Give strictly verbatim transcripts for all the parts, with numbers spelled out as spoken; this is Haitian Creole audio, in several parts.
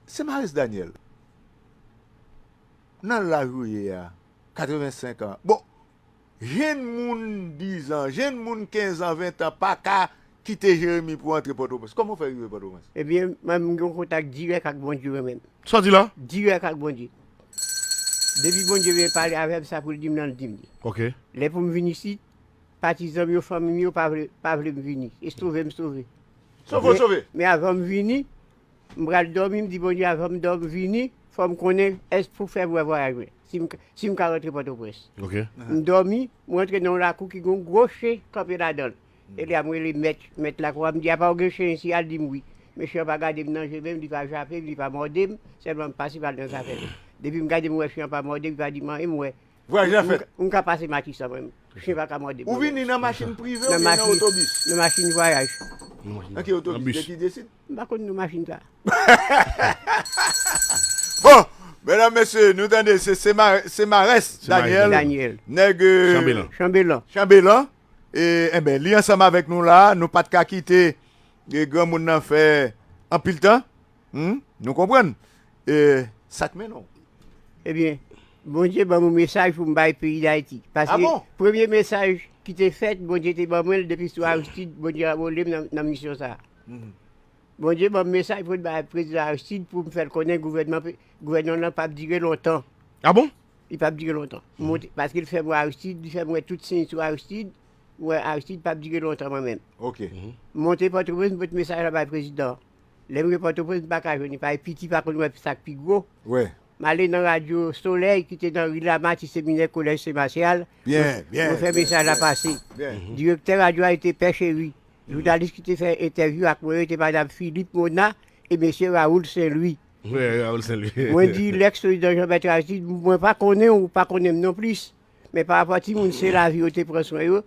Semares Daniel, nan laj ou ye a, katrevensenk an. Bon, jenn moun diz an, jenn moun kenz an, ven an pa ka kite Jeremi pou antre Pòtoprens. Kòman w fè rive Pòtoprens? Ebyen, mwen, m gen yon kontak dirèk ak Bondye mwen menm. Sa w di la? Dirèk ak Bondye. Depi Bondye vin pale avè m, sa pou l di m lan, l di m li. Ok. Lè pou m vin isit, patizan m yo, fanmi m yo pa vle, pa vle m vini. E sove m sove. Sove w sove. Men avan m vini, m pral dòmi, m di Bondye, avan m dòmi vini, fò m konnen èske pou fè m wè vwayaj mwen. Si m, si m ka rantre Pòtoprens. Ok. M dòmi, m rantre nan yon lakou ki gen yon gwo chen kanpe ladan l. E lè a m rele mèt, mèt lakou a, m di, "Apa w gen chen isi a?" L di m, "Wi." Men chen an pa gade m nan je menm, li pa jape m, li pa mòde m, sèlman m pase m al nan zafè m. Depi m gade m wè chen an pa mòde m, li pa di m anyen, m wè Vwayaj la fèt. M ka pase Matisse mwen. Chen pa ka mòde m. Ou vini nan machin prive oubyen nan otobis? Nan machin vwayaj. Nan ki otobis? De ki desid? M pa konn non machin sa. Bon, medam, mesye, nou tande, se, se Semares Daniel, Daniel. Nèg, euh, Chanbelan. Chanbelan. Chanbelan. E, enben, li ansanm avèk nou la, nou pa t ka kite, e, granmoun nan fè anpil tan. Hmm? Nou konprann? E, sa k mennen w? Ebyen, Bondye ban m yon mesaj pou m bay peyi Dayiti. Paske premye mesaj ki te fèt, Bondye te ban mwen l depi sou Aristide, Bondye anwole m nan, nan misyon sa a. Bondye ban m mesaj pou l bay prezidan Aristide pou m fè l konnen gouvènman, gouvènman nan p ap dire lontan. Ah bon? Li p ap dire lontan. Monte, paske l fè m wè Aristide, li fè m wè tout siy sou Aristide, m wè Aristide p ap dire lontan mwen menm. Ok. M monte Pòtoprens, m pote mesaj la bay prezidan an. Lè m rive Pòtoprens, m pa ka jwenn li, paske piti pa konn wè sa k pi gwo. M ale nan radyo Solèy ki te nan ri Lamati, seminè kolèj Sen Masyal. Byen, byen. Mwen fè mesaj la pase. Direktè radyo a te Pè Cheri. Jounalis ki te fè entèvyou ak mwen yo te madanm Philippe Mona e mesye Raoul Saint Louis. Wi, Raoul Saint Louis. Mwen di, lèks prezidan Jean Bertrand Aristide, mwen pa konnen w, ou pa konnen m non plis. Men pa rapò timoun, se lavi yo te pran swen yo.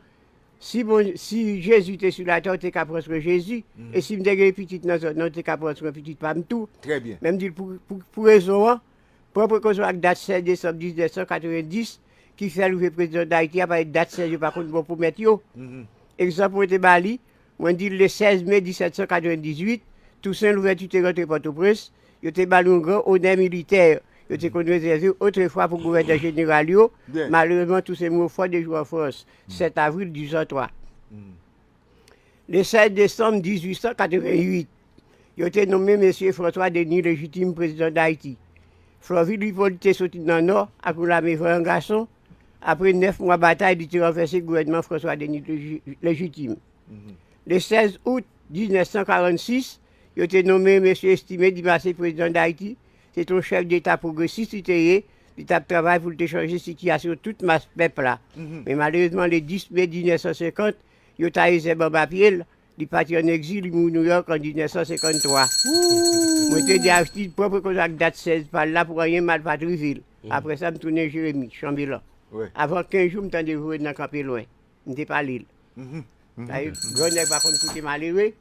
Si bon, si Jezi te sou latè, w te ka pran swen Jezi. E si m te gen pitit nan zòn nan, w te ka pran swen pitit pa m tou. Trè byen. Men m di l pou, pou, pou rezon an, pran prekosyon ak dat sèz desanm diznèf san katrevendis, ki fè l rive prezidan Dayiti a, paske dat sèz yo pa konn bon pou mèt yo. Egzanp mwen te ba li, mwen di l le sèz me disèt san katrevendizuit, Tousen Louvèti te rantre Pòtoprens, yo te ba l yon gran onè militè yo te konn rezève otrefwa pou gouvènè jeneral yo. Malerezman, Tousen mouri fò de jou an Frans, sèt avril dizuit san twa. Le sèz desanm dizuit san katrevennuit, yo te nonmen mesye François Denis Légitime prezidan Dayiti. Florvil Hippolyte te soti nan Nò ak yon lame vayan gason. Apre nèf mwa batay, li te ranvèse gouvènman François Denis Légitime. Le sèz out diznèf san karannsis, yo te nonmen mesye Estimé Dumarsais prezidan Dayiti. Se te yon chèf deta pwogresis li te ye. Li t ap travay pou l te chanje sitiyasyon tout mas pèp la. Men malerezman, le dis me diznèf san senkant, yo taye zèb anba pye l, li pati ann egzil, li mouri Nouyòk an diznèf san senkanntwa. Mwen te di Aristide pran prekosyon ak dat sèz pa l la pou anyen mal pa t rive l. Apre sa, m tounen Jeremi, Chanbelan. Avan kenz jou, m tande voye nan kanpe lwen. M te pale l. Sa yo, gran nèg pa konn koute malere.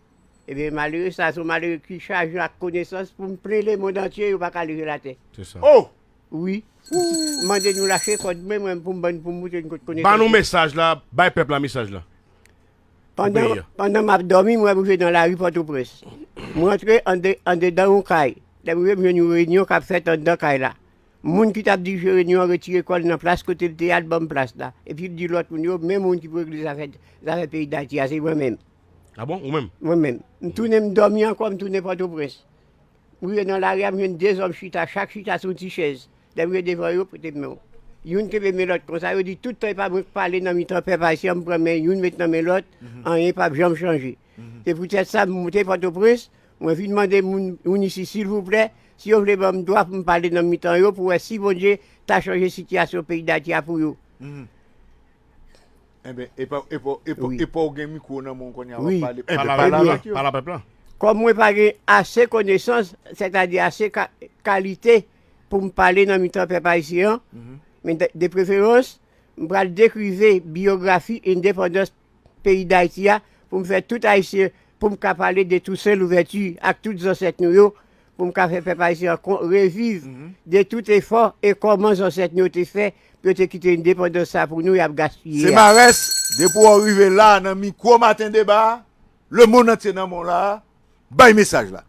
Ebyen, malere sa, se yon malere ki chaje ak konesans pou m plen lemonn antye, yo pa ka leve l atè. Se sa. Oh! Wi. Mande nou lache kòd mwen, mwen pou m bann pou m moute n kot konesans. Ban nou mesaj la, bay pèp la mesaj la. Pandan, pandan m ap dòmi, mwen rive nan lari Pòtoprens. Mwen antre ande-, andedan yon kay. Lè m rive, m jwenn yon reyinyon k ap fèt anndan kay la. Moun ki t ap dirije reyinyon an retire kò l nan plas kote l te ye, al ban m plas la. Epi l di lòt moun yo, men moun ki pou regle zafè, zafè peyi Dayiti a, se mwen menm. Ah bon? Ou menm? Mwen menm. M tounen, m dòmi ankò, m tounen Pòtoprens. M rive nan lari a, m jwenn de zòm chita, chak chita sou yon ti chèz. Lè m rive devan yo, pote men yo. Youn kenbe men lòt konsa, yo di, "Tout tan e pa mwen k pale nan mitan pèp ayisyen an, m pran men youn met nan men lòt, anyen p ap janm chanje." Se poutèt sa, m monte Pòtoprens, mwen vin mande moun, moun isi, silvouplè, si yo vle ban m dwa pou m pale nan mitan yo, pou wè si Bondye ta chanje sitiyasyon peyi Dayiti a pou yo. Enben, epa, epa, epa, epa w gen mikwo nan men w kounye a, w ap pale, pale avèk yo. Pale a pèp la. Kòm mwen pa gen ase konesans, sètadi ase ka-, kalite pou m pale nan mitan pèp ayisyen an, men de, de preferans, m pral dekrive biyografi endepandans peyi Dayiti a, pou m fè tout Ayisyen, pou m ka pale de Tousen Louvèti ak tout zansèt nou yo, pou m ka fè pèp ayisyen an kon-, reviv de tout efò e kòman zansèt nou yo te fè pou yo te kite endepandans sa pou nou y ap gaspiye a. Semares, depi w rive la nan mikwo Maten Deba, lemonn antye nan men w la, bay mesaj la.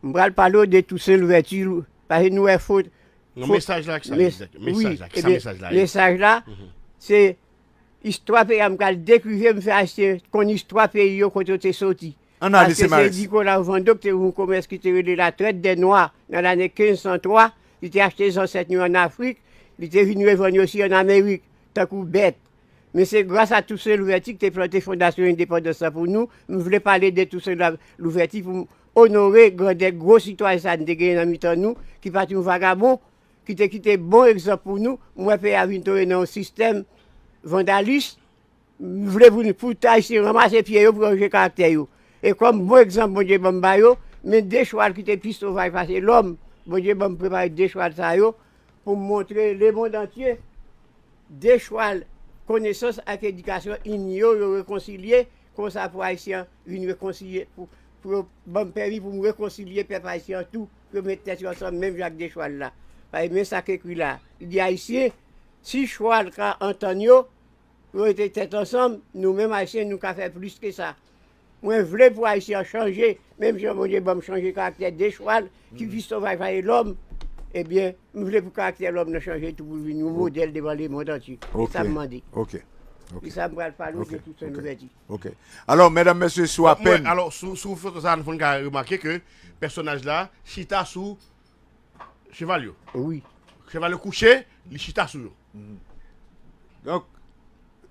M pral pale w de Tousen Louvèti, paske nou wè fot. Non, fo- mesaj la, ki sa, mes- egzakte? Wi, mesaj la, ki sa, ebyen, mesaj la, mesaj la, se istwa peyi a, m pral dekrive, m fè Ayisyen konn istwa peyi yo, kote yo te soti. Ann ale, paske se Semares. Nikola Ovando ki te yon komès ki te rele La Traite des Noirs nan lane kenz san twa, li te achte zansèt nou ann Afrik, li te vin revann yo osi ann Amerik, tankou bèt. Men se gras a Tousen Louvèti ki te plante fondasyon endepandans la pou nou. M vle pale de Tousen La- Louvèti pou m onore grandè gwo sitwayen sa n te genyen nan mitan nou, ki pa t yon vagabon, ki te kite bon egzanp pou nou. M wè peyi a vin tonbe nan yon sistèm vandalis. M vle pou, pou Ayisyen ranmase pye yo, pou yo ranje karaktè yo. E kòm bon egzanp Bondye ban m ba yo, men de chwal ki te pi sovaj pase lòm, Bondye ban m prepare de chwal sa yo pou m montre lemonn antye de chwal konesans ak edikasyon ini yo, yo rekonsilye, konsa pou Ayisyen vin rekonsilye, pou, pou yo ban m pèmi pou m rekonsilye pèp ayisyen an tou, pou yo met tèt yo ansanm menm jan ak de chwal la. Paske men sa k ekri la. Li di Ayisyen, si chwal ka antann yo, pou yo rete tèt ansanm, nou menm Ayisyen, nou ka fè plis ke sa. Mwen vle pou Ayisyen an chanje, menm jan Bondye ban m chanje karaktè de chwal, ki pi sovaj pase lòm, ebyen, m vle pou karaktè lòm nan chanje tou pou l vin yon modèl devan lemonn antye. Se sa m mande. Ok. Ok. Se sa m pral pale w de Tousen Louvèti. Ok. Alò, medam, mesye, sou apèn. Alò, sou, sou foto sa, nou fon ka remake ke pèsonaj la chita sou cheval yo. Wi. Cheval yo kouche, li chita sou yo. Donk,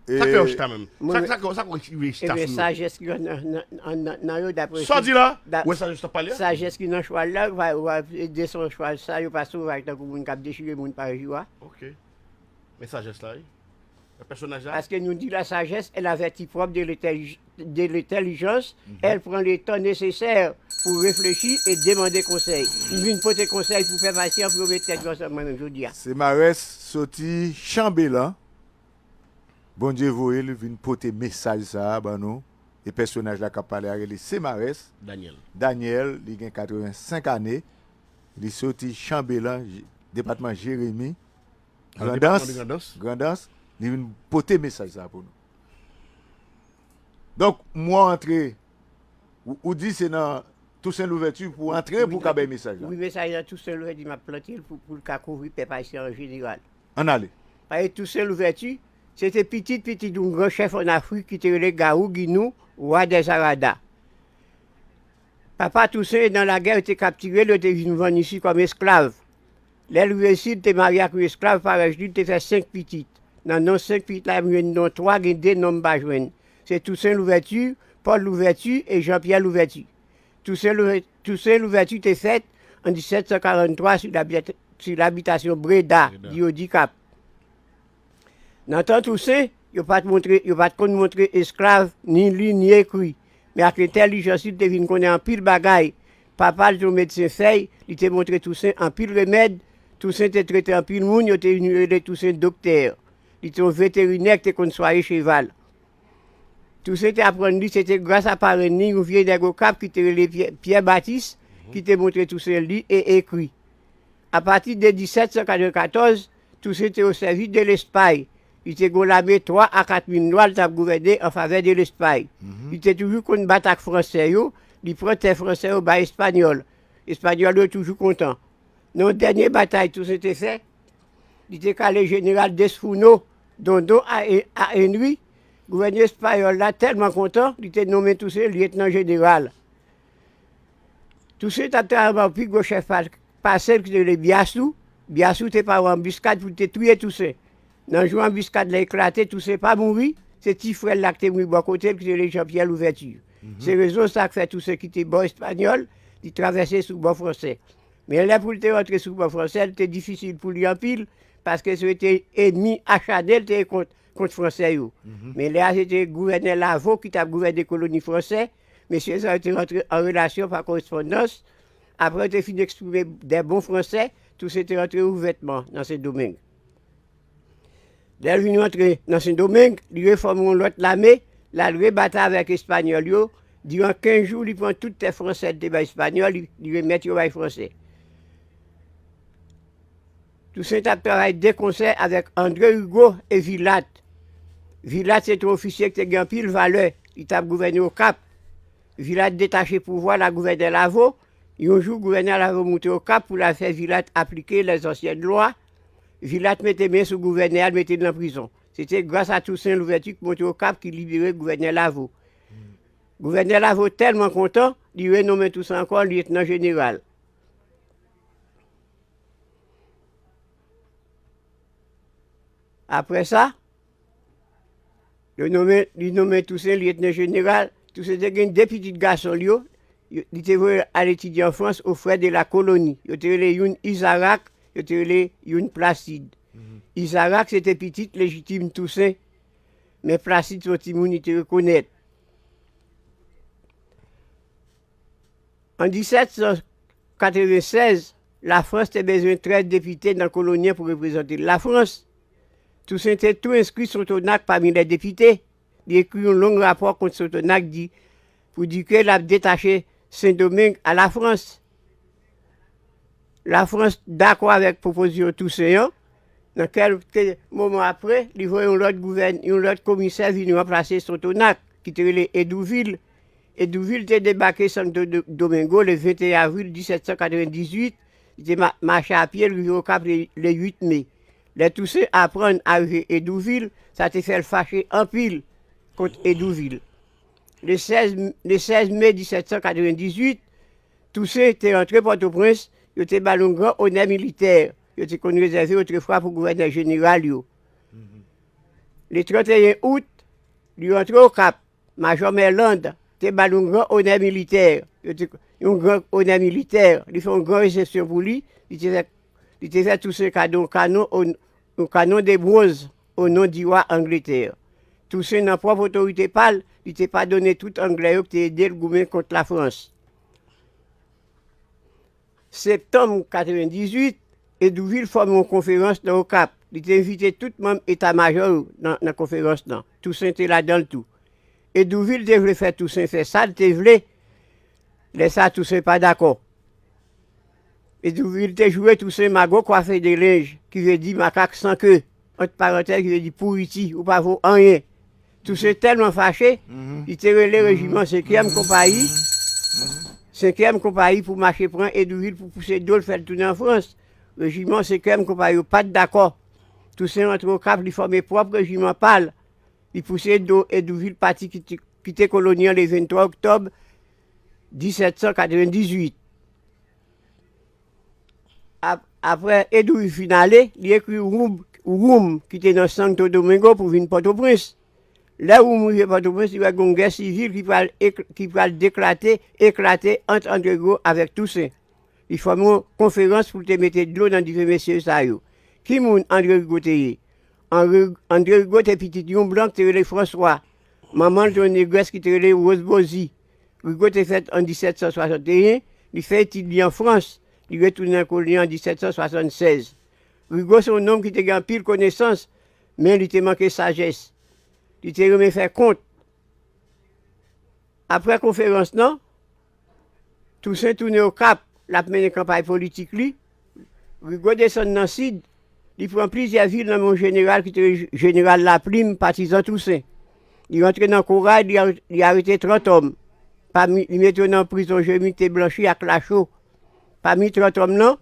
sa k fè yo chita menm? Sa, sa, sa k rive chita sou yo? Ebyen, sajès ki nan, nan, nan, nan, nan yo, daprè sa w di la, ou wè sajès w ap pale a? Sajès ki nan chwal la, va, va, de son chwal sa, yo pa sovaj tankou moun k ap dechire moun pa jou a. Ok. Men sajès la, wi. Pèsonaj la. Parce que nous dit la sagesse est la vertu propre de l'intelli- de l'intelligence, elle prend le temps nécessaire pour réfléchir et demander conseil. M vin pote konsèy pou pèp ayisyen an pou yo met tèt yo ansanm mwen menm jodi a. Semares soti Chanbelan. Bondye voye l vin pote mesaj sa a ban nou. E pèsonaj la k ap pale a rele Semares. Daniel. Daniel, li gen katrevensenk ane. Li soti Chanbelan, depatman Jeremi. Nan depatman de Grandans. Grandans, li vin pote mesaj sa pou nou. Donk, m wè w antre, ou, ou di se nan Tousen Louvèti pou antre pou w ka bay mesaj la. Wi, mesaj la, Tousen Louvèti m ap plante l pou, pou l ka kouvri pèp ayisyen an jeneral. Ann ale. Paske Tousen Louvèti, se te pitit pitit yon gran chèf ann Afrik ki te rele Garou Ginou, wa dè Zarada. Papa Tousen nan lagè, yo te kaptire l, yo te vin vann isi kòm esklav. Lè l rive isit, li te marye ak yon esklav, parèy li, li te fè senk pitit. Nan non senk pitit la, m jwenn non twa, gen de non m pa jwenn. Se Tousen Louvèti, Pòl Louvèti e Jan Pyè Louvèti. Tousen Louvè- Tousen Louvèti te fèt an disèt san karanntwa sou labitasyon Breda, di yo Dikap. Nan tan Tousen, yo pa t montre, yo pa t konn montre esklav ni li ni ekri. Men ak entèlijans li, li te vin konnen anpil bagay. Papa l te yon medsen fèy, li te montre Tousen anpil remèd. Tousen te trete anpil moun, yo te vin rele Tousen doktè. Li te yon veterinè ki te konn swaye cheval. Tousen te aprann li, se te gras a parenn li, yon vye nèg Okap ki te rele Pyè, Pyè Batis, ki te montre Tousen li e ekri. Apati de disèt san katrevenkatòz, Tousen te o sèvis de Lespay. Li te gen yon lame twa a kat mil nwa, li t ap gouvène an favè de Lespay. Li te toujou konn bat ak Fransè yo, li pran tè Fransè yo bay Espanyòl. Espanyòl yo toujou kontan. Nan yon dènye batay Tousen te fè, li te kale jeneral Desfourneaux, Dondon a, a Henry. Gouvènè espayòl la tèlman kontan, li te nonmen Tousen lyetnan jeneral. Tousen t ap travay anba yon pi gwo chèf pa- pase l ki te rele Byasou. Byasou te pare yon anbiskad pou l te touye Tousen. Nan jou anbiskad la eklate, Tousen pa mouri. Se ti frè l la ki te mouri bò kote l ki te rele Jan Pyè Louvèti. Se rezon sa k fè Tousen kite bò espanyòl, li travèse sou bò fransè. Men lè pou l te rantre sou bò fransè, li te difisil pou li anpil, paske se te enmi acharne l te ye kont, kont fransè yo. Men lè a se te gouvènè Lavo ki t ap gouvène koloni fransè. Mesye sa yo te rantre an relasyon pa korespondans. Apre yo te fin eksprime de bon fransè, Tousen te rantre ouvètman nan Sendomeng. Lè l vin rantre nan Sendomeng, li refòme yon lòt lame, l al rebatay avèk espanyòl yo. Diran kenz jou, li pran tout tè fransè l te bay espanyòl, li, li remèt yo bay fransè. Tousen t ap travay de konsè avèk André Rigaud e Villatte. Villatte se te yon ofisye ki te gen anpil valè, li t ap gouvène Okap. Villatte detache pouvwa l a gouvènè Lavo, Yon jou, gouvènè Laveaux moute Okap pou l al fè Villatte aplike lèzansyen lwa. Villatte mete men sou gouvènè a, l mete l nan prizon. Se te gras a Tousen Louvèti k monte Okap ki libere gouvènè Laveaux. Gouvènè Laveaux tèlman kontan, li renonmen Tousen ankò lyetnan jeneral. Apre sa, yo nonmen, li nonmen Tousen lyetnan jeneral. Tousen te gen de pitit gason l yo. Yo- Li te voye al etidye an Frans aux frais de la colonie. Yo te rele youn Izarak, yo te rele youn Plasid. Izarak se te pitit lejitim Tousen, men Plasid se yon timoun li te rekonèt. An disèt san katrevensèz, Lafrans te bezwen trèz depite nan koloni an pou reprezante Lafrans. Tousen te tou enskri Sonthonax pami lè depite. Li ekri yon long rapò kont Sonthonax di, pou di ke l ap detache Sendomeng a Lafrans. Lafrans dakò avèk pwopozisyon Tousen an. Nan kèlke moman apre, li voye yon lòt gouvèn, yon lòt komisè vin ranplase Sonthonax, ki te rele Edouvil. Edouvil te debake Santo Do- Domingo le venteyen avril disèt san katrevendizuit. Li te ma- mache a pye, l rive Okap le, le uit me. Lè Tousen aprann arive Edouvil, sa te fè l fache anpil kont Edouvil. Le sèz, le sèz me disèt san katrevendizuit, Tousen te rantre Pòtoprens, yo te ba l yon gran onè militè yo te konn rezève otrefwa pou gouvènè jeneral yo. Le tranteyen out, li rantre Okap, Majò Merland te ba l yon gran onè militè. Yo te, yon gran onè militè. Li fè yon gran resepsyon pou li. Li te fè, li te fè Tousen kado yon kanon, o- yon kanon de bwonz o non di wa Angletè. Tousen, nan pwòp otorite pa l, li te padone tout Anglè yo ki te ede l goumen kont Lafrans. Septanm katrevendizuit, Edouvil fòme yon konferans nan Okap. Li te envite tout manm eta majò yo nan, nan konferans lan. Tousen te ladan l tou. Edouvil te vle fè Tousen fè sa l te vle. Lè sa a, Tousen pa dakò. Edouvil te joure Tousen mago kwafe de lenj, ki vle di makak san ke, ant parantèz, ki vle di pouriti, ou pa vo anyen. Tousen tèlman fache, li te rele rejiman senkyèm konpayi, senkyèm konpayi pou mache pran Edouvil pou pouse do l fè l tounen an Frans. Rejiman senkyèm konpayi yo pa t dakò. Tousen rantre Okap, li fòme pwòp rejiman pa l. Li pouse do Edouvil pati kite, kite koloni an le venntwa oktòb disèt san katrevendizuit. Ap- apre Edouvil fin ale, li ekri Woum, Woum ki te nan Santo Domingo pou vin Pòtoprens. Lè Woum rive Pòtoprens, li wè gon gè sivil ki pral ek- ki pral deklate, eklate ant André Rigaud avèk Tousen. Li fòme yon konferans pou l te mete dlo nan dife mesye sa yo. Ki moun André Rigaud te ye? André, André Rigaud te pitit yon blan ki te rele Franswa. Manman l te yon negrès ki te rele Wòz Bozi. Rigaud te fèt an disèt san swasanteyen, li fè etid li an Frans, li retounen an koloni an disèt san swasannsèz. Rigaud se yon nonm ki te gen anpil konesans, men li te manke sajès. Li te renmen fè kont. Apre konferans lan, Tousen tounen Okap, l ap mennen kanpay politik li. Rigaud desann nan Sid, li pran plizyè vil nan men yon jeneral ki te rele Jeneral Laplim, patizan Tousen. Li rantre nan Koray, li ar- li arete trant òm. Pami, li mete yo nan prizon Jemi ki te blanchi ak lacho. Pami trant òm lan,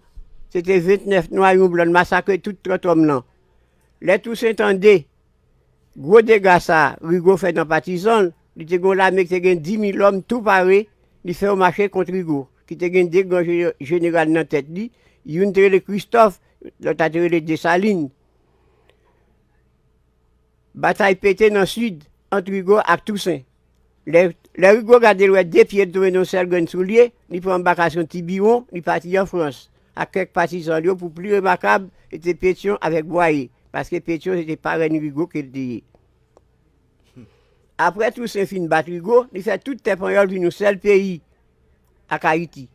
se te ventnèf nwa, yon blan, l masakre tout trant òm lan. Lè Tousen tande gwo dega sa a Rigaud fè nan patizan l, li te gen yon lame ki te gen dis mil lòm tou pare, li fè yo mache kont Rigaud, ki te gen de gran je- jeneral nan tèt li, youn te rele Kristòf, lòt la te rele Desalin. Batay pete nan Sid ant Rigaud ak Tousen. Lè, lè Rigaud gade l wè de pye l tonbe nan yon sèl grenn soulye, li pran anbakasyon Tibiwon, li pati an Frans, ak kèk patizan l yo, pou pli remakab, se te Petyon avèk Bwaye, paske Petyon se te parèn Rigaud ke l te ye. Apre Tousen fin bat Rigaud, li fè tout tè Panyòl vin yon sèl peyi ak Ayiti.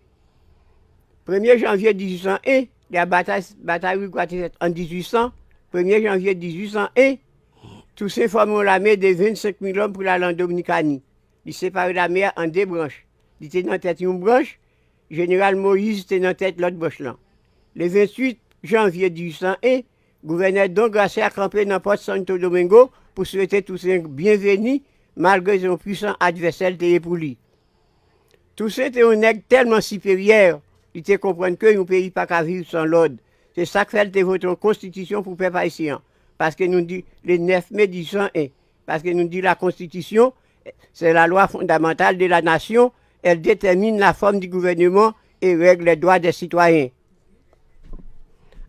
Premye janvye dizuit san en, lè batay, batay Rigaud a te fèt an dizuit san, premye janvye dizuit san en, Tousen fòme yon lame de vennsenk mil lòm pou l ale an Dominikani. Li separe lame a an de branch. Li te nan tèt yon branch, Jeneral Moïse te nan tèt lòt branch lan. Le venntuit janvye dizuit san en, gouvènè Don Gracia kanpe nan pòt Santo Domingo pou swete Tousen byenveni, malgre se yon pwisan advèsè l te ye pou li. Tousen te yon nèg tèlman siperyè, li te konprann ke yon peyi pa ka viv san lòd. Se sa k fè l te vote yon konstitisyon pou pèp ayisyen an. Paske nou di, le nèf me disan en, paske nou di la Constitution, c'est la loi fondamentale de la nation, elle détermine la forme du gouvernement et règle les droits des citoyens.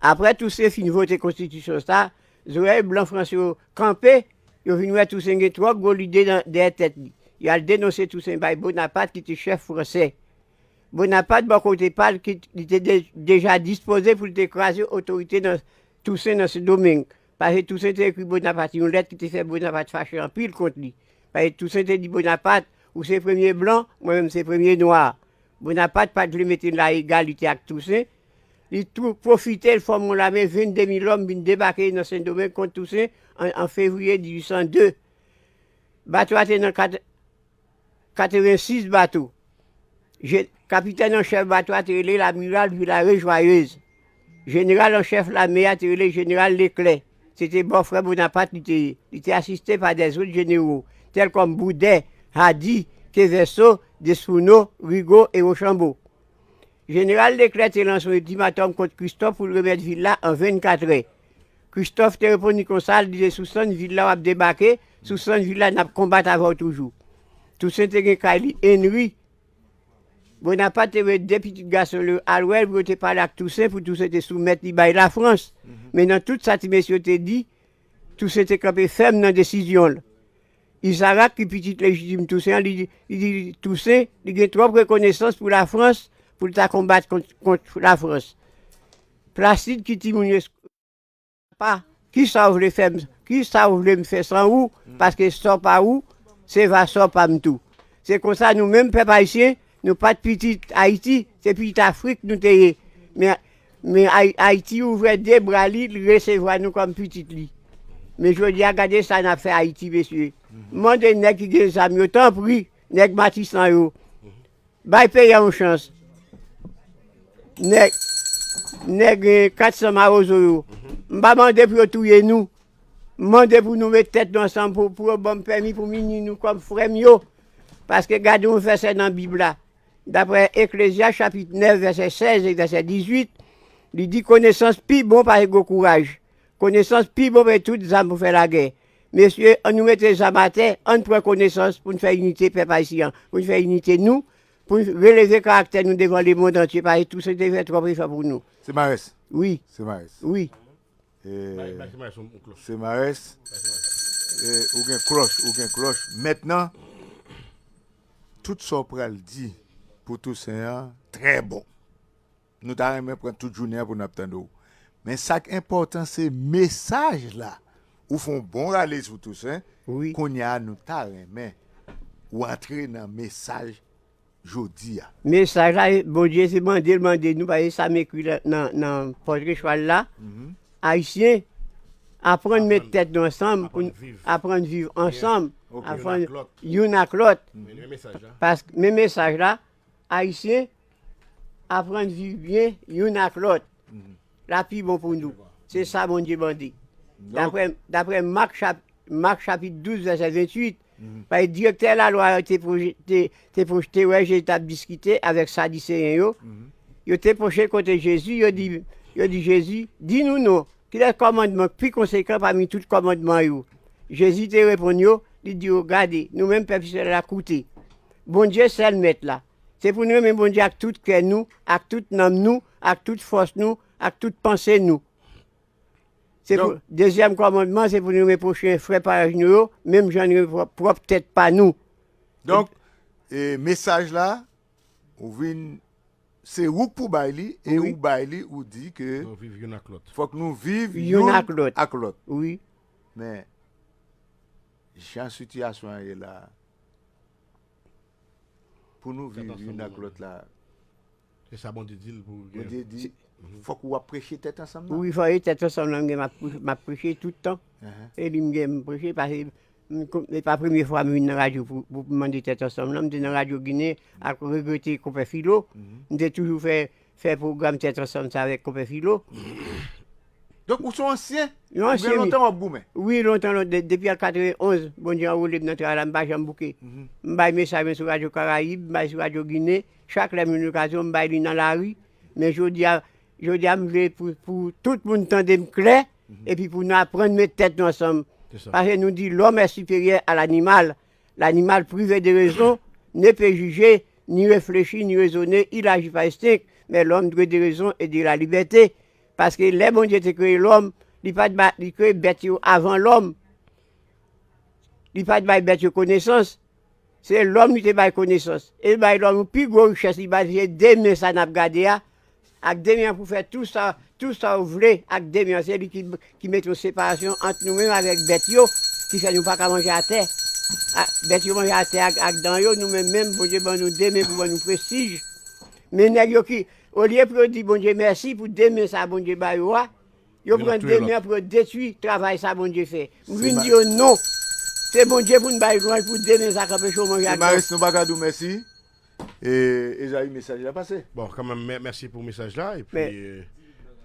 Apre Tousen fin vote konstitisyon sa, zòrèy blan franse yo kanpe, yo vin wè Tousen gen twòp gwo lide nan, dèyè tèt li. Y al denonse Tousen bay Bonapat ki te chèf franse. Bonapat, bò kote pa l, ki, li te de, deja dispoze pou l te kraze otorite nan Tousen nan Sendomeng. Paske Tousen te ekri Bonapat yon lèt ki te fè Bonapat fache anpil kont li. Paske Tousen te di Bonapat, ou se premye blan, mwen menm se premye nwa. Bonapat pa t vle mete l a egalite ak Tousen. Li tou pwofite, l fòme yon lame vennde mil lòm vin debake nan Sendomeng kont Tousen an, an fevriye dizuit san de. Bato a te nan kat, katrevensis bato. Je, kapitèn an chèf bato a te rele lamiral Villaret Joyeuse. Jeneral an chèf lame a te rele jeneral Leclerc. Se te bòfrè Bonapat li te ye. Li te asiste pa dèzòt jenero, tèl kòm Boudè, Hadi, Queverso, Desfourneaux, Rigaud e Rochambeau. Jeneral Leclerc te lanse yon iltimatòm kont Christophe pou l remèt vil la an vennkatrè. Christophe te reponn li konsa, li di, "Se sou sant vil la w ap debake, sou sant vil la n ap konbat avè w toujou." Tousen te gen kay li Henry. Bonapat te voye de pitit gason l yo al wè l pou yo te pale ak Tousen, pou Tousen te soumèt li bay Lafrans. Men nan tout sa ti mesye yo te di, Tousen te kanpe fèm nan desizyon l. Isaac, ki pitit lejitim Tousen an, li, li di Tousen, li gen twòp rekonesans pou Lafrans, pou l ta konbat kont, kont Lafrans. Placide, ki timoun yo, pa, kisa w vle fè m, kisa w vle m fè san ou, paske sa w pa ou, se va sa w pa m tou. Se konsa nou menm pèp ayisyen, nou pa t pitit Ayiti, se pitit Afrik nou te ye. Men, men Ay, Ayiti ouvè de bra li, li resevwa nou kòm pitit li. Men jodi a, gade sa n ap fè Ayiti, mesye. Mande nèg ki gen zam yo, tanpri, nèg Matisan yo. Bay peyi a yon chans. Nèg, nèg, eh, kat san mawozo yo. M pa mande pou yo touye nou. M mande pou nou met tèt nou ansanm pou, pou yo ban m pèmi pou m ini nou kòm frè m yo. Paske gade yon vèsè nan Bib la. Daprè Eklezyas chapit nèf, vèsè sèz e vèsè dizuit, li di, "Konesans pi bon pase gwo kouraj. Konesans pi bon pase tout zam pou fè lagè." Mesye, ann nou mete zam atè, ann pran konesans pou n fè inite pèp ayisyen an, pou n fè inite nou, pou n releve karaktè nou devan lemonn antye, paske Tousen te fè twòp efò pou nou. Se Marès. Wi. Se Marès. Wi. Eh, bay, bay Se Marès yon, yon klòch. Se Marès. Bay Se Marès. Eh, ou gen klòch, ou gen klòch. Mentnan, tout sa w pral di pou Tousen an, trè bon. Nou ta renmen pran tout jounen an pou n ap tande w. Men sa k enpòtan, se mesaj la. Ou fè yon bon rale sou Tousen. Wi. Kounye a, nou ta renmen ou antre nan mesaj jodi a. Mesaj la, Bondye se mande l mande nou, paske sa m ekri la, nan, nan pòtre chwal la, Ayisyen, aprann met tèt nou ansanm, pou n aprann viv ansanm, aprann youn ak lòt. Youn ak lòt. Men, men mesaj la. Paske, men mesaj la, Ayisyen, aprann viv byen youn ak lòt. La pi bon pou nou. Se sa Bondye mande. Donk, daprè, daprè Mak chap, Mak chapit douz, vèsè venntuit, paske direktè lalwa yo te pwoje, te, te pwoje wè Jezi t ap diskite avèk Sadiseyen yo. Yo te pwoche kote Jezi, yo di, yo di Jezi, "Di nou non, kilès kòmandman k pi konsekan pami tout kòmandman yo?" Jezi te reponn yo, li di yo, "Gade, nou menm pèp Izrayèl la, koute. Bondye sèl Mèt la. Se pou nou renmen Bondye ak tout kè nou, ak tout nanm nou, ak tout fòs nou, ak tout panse nou." Se pou, donk, dezyèm kòmandman, se pou nou renmen pwochen frè parèy nou yo, menm jan nou renmen pwòp, pwòp tèt pa nou. Donk, e, mesaj la, ou vin, se ou k pou bay li, e ou bay li, ou di ke nou viv youn ak lòt. Fòk nou viv youn ak lòt. Wi. Men, jan sitiyasyon an ye la, pou nou viv youn ak lòt la. Se sa Bondye di l pou gen. Bondye di, fòk w ap preche tèt ansanm nan. Wi, fòk e tèt ansanm nan, m gen, m ap, m ap preche tout tan. E li m gen m preche, paske m ko-, e pa premye fwa m vin nan radyo pou, pou m mande tèt ansanm nan. M te nan Radyo Ginen ak regrete Konpè Filo. M te toujou fè, fè pwogram tèt ansanm sa avèk Konpè Filo. Donk, ou se yon ansyen? Yon ansyen, wi. Ou gen lontan w ap goumen? Wi, lontan, lontan. De-, depi an katrevenonz, Bondye anwole m nan travay la, m pa janm bouke. M bay mesaj mwen sou Radyo Karayib, m bay sou Radyo Ginen. Chak lè m jwenn okazyon, m bay li nan lari. Men jodi a, jodi a, m vle pou, pou tout moun tande m klè, epi pou nou aprann met tèt nou ansanm. Paske nou di, l'homme est supérieur à l'animal. L'animal privé de raison ne peut juger, ni réfléchir, ni raisonner, il agit par instinct. Mais l'homme doit de raison et de la liberté. Paske lè Bondye te kreye lòm, li pa t ba, li kreye bèt yo avan lòm. Li pa t bay bèt yo konesans. Se lòm li te bay konesans. E li bay lòm pi gwo richès li bay, se de men sa n ap gade a, ak de men an pou fè tou sa, tou sa w vle ak de men an. Se li ki, ki mete yon separasyon ant nou menm avèk bèt yo, ki fè nou pa ka manje atè. A, bèt yo manje atè ak, ak dan yo, nou menm menm, Bondye ban nou de men pou ban nou prestij. Men nèg yo ki, olye pou yo di Bondye mèsi pou de men sa Bondye ba yo a, yo pran de men an pou yo detwi travay sa Bondye fè. M vin di yo non. Se Bondye pou n bay lwanj pou de men sa k anpeche w manje ak dan. Maris, nou pa ka di w mèsi. E, Ezayi, mesaj la pase. Bon, kanmenm, mè-, mèsi pou mesaj la. Epi, e,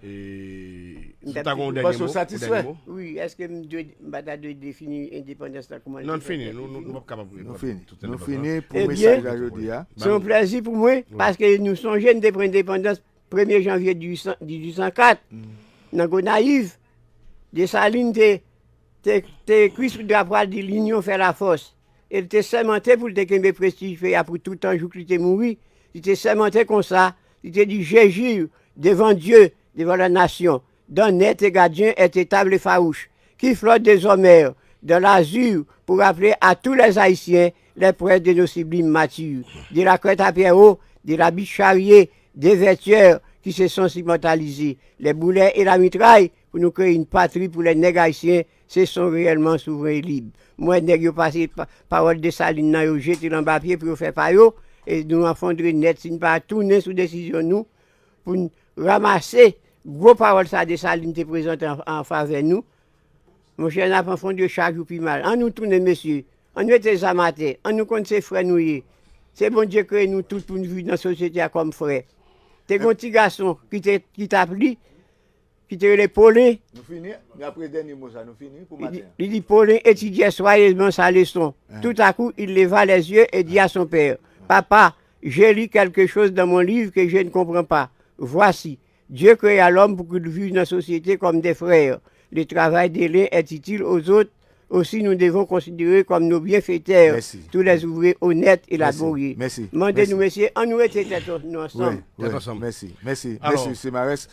e, si w ta gen yon dènye mo, yon dènye mo? Wi, èske m dwe, m pa ta dwe defini endepandans la kòman l te fèt? Non, n fini. Nou, nou, nou p ap kapab reponn tout endepandans. Nou fini pou mesaj la jodi a. Se yon plèzi pou mwen, paske nou sonje n te pran endepandans premye janvye dizuit san, dizuit san kat, nan Gonayiv, Desalin te, te, te ekri sou drapo a, li di, L'union fait la force. E l te sèmante pou l te kenbe prestij peyi a pou tout tan, jouk li te mouri. Li te sèmante konsa, li te di, Je jure devant Dieu, devant la nation, dont net et gardien est étable et farouche, qui flotte désormais dans l'azur pour rappeler à tous les Haïtiens les preuves de nos sublimes martyrs, de la Crête à Pierrot, de la Butte Charrier, de Vertières qui se sont immortalisés, les boulets et la mitraille, pour nous créer une patrie pour les nègres haïtiens, se sont réellement souverains et libres. M wè nèg yo pase pa-, pawòl Desalin nan, yo jete l anba pye pou yo fè pa yo, e nou anfondre nèt si n pa tounen sou desizyon nou, pou n ranmase gwo pawòl sa Desalin te prezante an, an favè nou. Monchè, n ap anfondre chak jou pi mal. An nou tounen, mesye. An nou mete zam atè. An nou konn se frè nou ye. Se Bondye kreye nou tout pou n viv nan sosyete a kòm frè. Te gen yon ti gason ki te, ki t ap li, ki te rele Polen. Nou fini? Men apre dènye mo sa, nou fini pou maten an. Li di, Polen étudiait soigneusement sa leçon. Tout à coup, il leva les yeux et dit à son père, Papa, j'ai lu quelque chose dans mon livre que je ne comprends pas. Voici, Dieu créa l'homme pour qu'il vive dans la société comme des frères. Le travail de l'un est utile aux autres. Aussi, nous devons considérer comme nos bienfaiteurs tous les ouvriers honnêtes et laborieux. Mande nou, mesye, an nou rete tèt nou ansanm. Tèt ansanm. Mèsi, mèsi, mèsi, Semares.